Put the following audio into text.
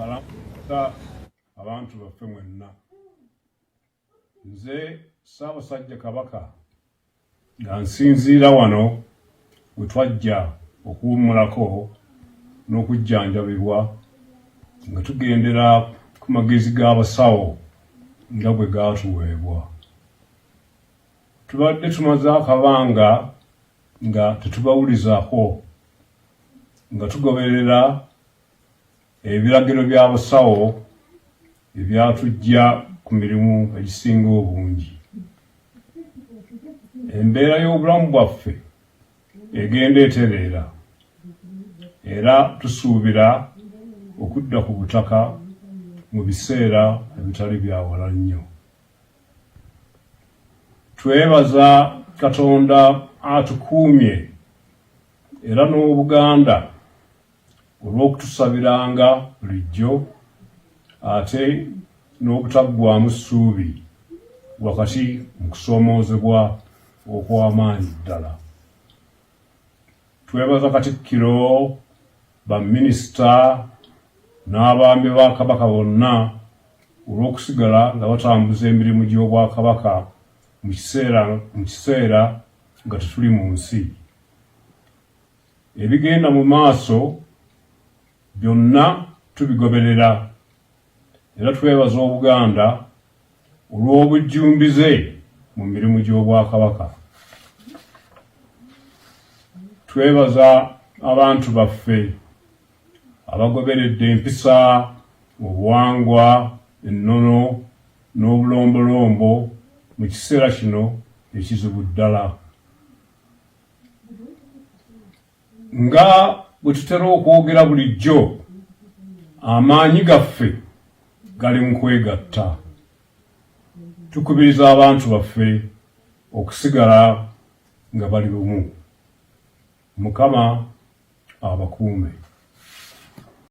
Mbalamusa abantu baffe mwenna. Nze Ssaabasajja Kabaka nga nsinziira wano we twajja okuwummulako n'okujjanjabibwa nga tugendera ku magezi g'abasawo nga bwe gaatuweebwa. Tubadde tumaze akabanga nga tetubawulizaako nga tugoberera ebiragiro by'abasawo ebyatuggya ku mirimu egisinga obungi. Embeera y'obulamu bwaffe egenda etereera era tusuubira okudda ku butaka mu biseera ebitali bya wala nnyo. Twebaza Katonda atukuumye era n'Obuganda olw'okutusabiranga bulijjo ate n'obutaggwaamu ssuubi wakati mu kusoomoozebwa okw'amaanyi ddala. Twebaza Katikkiro, baminisita n'abaami ba Kabaka bonna olw'okusigala nga batambuza emirimu gy'Obwakabaka mu kiseera nga tetuli mu nsi. Ebigenda mu maaso byonna tubigoberera era twebaza Obuganda olw'obujjumbize mu mirimu gy'Obwakabaka. Twebaza abantu baffe abagoberedde empisa, obuwangwa, ennono n'obulombolombo mu kiseera kino ekizibu ddala. Nga bwe tutera okwogera bulijjo, amaanyi gaffe gali mu kwegatta. Tukubiriza abantu baffe okusigala nga bali bumu. Mukama abakuume.